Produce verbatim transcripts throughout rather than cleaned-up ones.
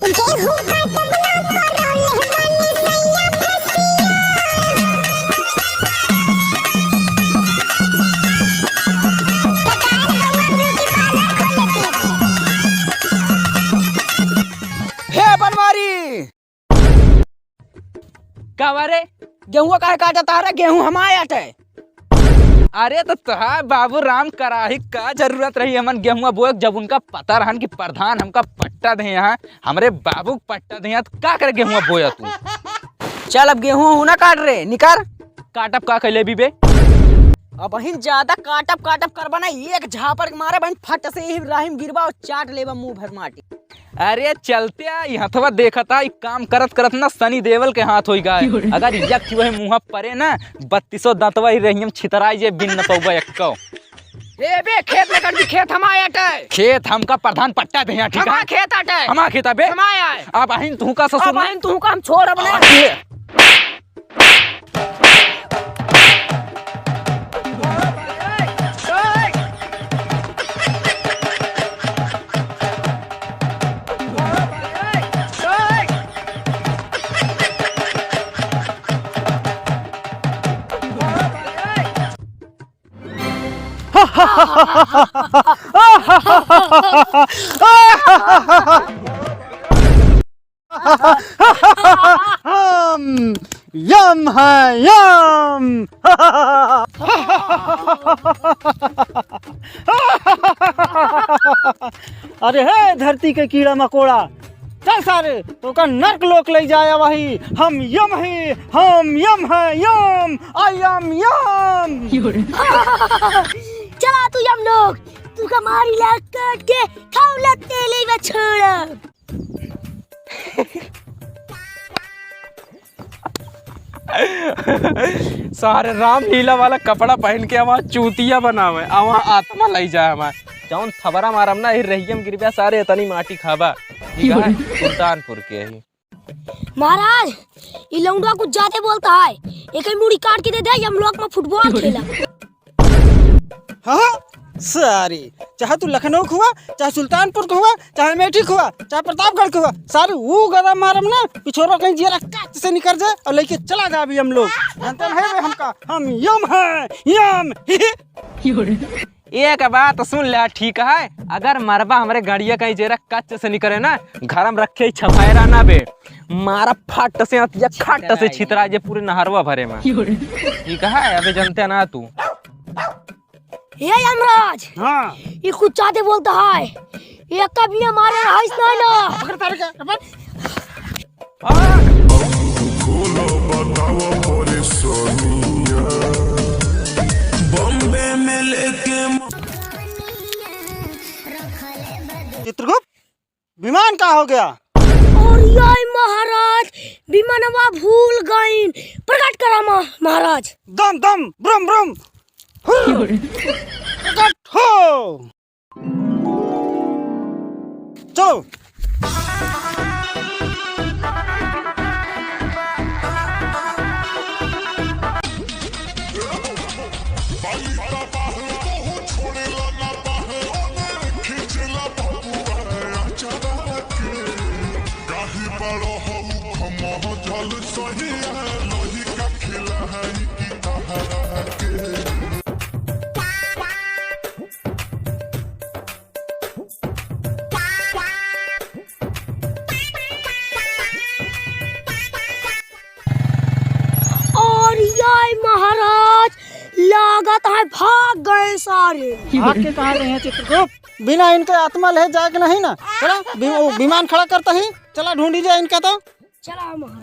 गेहूं काटब ना परौले बानी सैया फसिया। हे बनवारी! का बा रे? गेहुआ काहे काटत ह रे? गेहूं हमार अटे। अरे तो तोहार बाबू राम कराही का जरूरत रही हमन गेहुआ बोए, जब उनका पता रहन कि प्रधान हमका पट्टा दे यहाँ, हमरे बाबू के पट्टा दे यहाँ, तो का करे गेहुआ बोया तू? चल अब गेहूं हूं ना काट रे, निकर। काटब का कैले बीबे? अबहिन ज्यादा काटब काटब करबा ना, एक झापड़ के मारे बहिन फट से यही राहिम गिरबा और चाट लेबा मुंह भर माटी। अरे चलते आ, ई हथवा देखत आ, ई काम करत करत ना सनी देवल के हाथ होई गा। अगर एक ठो वही मुंह परे ना, बत्तीसों दांतवा ही रहियम छितराई जे बिन न पौबा एक्को। ए बे, खेत में कर दी, खेत हमार अटे। खेत हमका प्रधान पट्टा दे यहाँ, ठीक है? हमार खेत अटे। हमार खेत अबे। हमार आए। अब अहिन तू का ससुर अब ना? अहिन तू का हम छोड़ अब ना। अरे। हम यम है, यम। अरे हे धरती के कीड़ा मकोड़ा, चल सारे, तोका नर्क लोक लई जाए वही। हम यम ही, हम यम है, यम, I am यम। चला तू यम लोक, तू का मारी ला काट के खाऊ ला तेले में छोड़ा। सारे रामलीला वाला कपड़ा पहन के आवा चूतिया बनावे, आवा आत्मा लई जाए हमार। जौन थबरा मारम ना, ही रहियम गिरबिया सारे इतनी माटी खाबा। ठीक है, सुल्तानपुर के ही। महाराज, ई लौंडा कुछ ज्यादा बोलता है। एक ही मुड़ी काट के दे दे, हम लोग में फुटबॉल खेला। हाँ, सारी, चाहे तू लखनऊ के हुआ, चाहे सुल्तानपुर के हुआ, चाहे अमेठी के हुआ, चाहे प्रतापगढ़ के हुआ, सारी वो गदा मारम ना, पिछोरो कहीं जियरा काट से निकर जाए और लेके चला जाबी हम लोग। जानते नहीं बे हमका, हम यम हैं, यम। एक बात सुन ले, ठीक है, अगर मरबा हमरे गड़िया कहीं जेरा कच्च से निकरे ना, घर में रखे ही छपायरा ना बे, मारा फट से अतिया खट से छितरा जे पूरे नहरवा भरे में। ठीक है, अबे जनते ना तू। हे यमराज, हाँ। ये कुछ ज्यादा बोलता है। ये कभी हमारे रहाइश नहीं ना। पकड़ तारे का, पकड़। खोलो बताओ परेशानियां। बॉम्बे में लेके म- चित्रगुप्त, विमान का हो गया? और ये महाराज, विमानवा भूल गईन। प्रकट करा मा-, महाराज। दम दम, ब्रम ब्रम। हुर। प्रकट हो। चलो। और ये महाराज, लागत है भाग गए सारे। भाग के कहाँ गए हैं चित्रगुप्त? बिना इनके आत्मा ले जाए के नहीं ना। चला, वि-, वो विमान खड़ा करता ही। चला, ढूंढी जाए इनका तो। चला महाराज।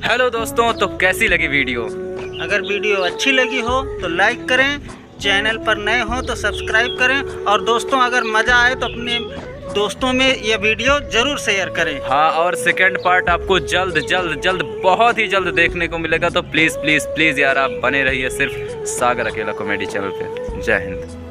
हेलो दोस्तों, तो कैसी लगी वीडियो? अगर वीडियो अच्छी लगी हो तो लाइक करें, चैनल पर नए हो तो सब्सक्राइब करें, और दोस्तों अगर मज़ा आए तो अपने दोस्तों में यह वीडियो ज़रूर शेयर करें। हाँ, और सेकंड पार्ट आपको जल्द, जल्द, जल्द, बहुत ही जल्द देखने को मिलेगा। तो प्लीज़, प्लीज़, प्लीज़ यार, आप बने रहिए सिर्फ सागर अकेला कॉमेडी चैनल पे। जय हिंद।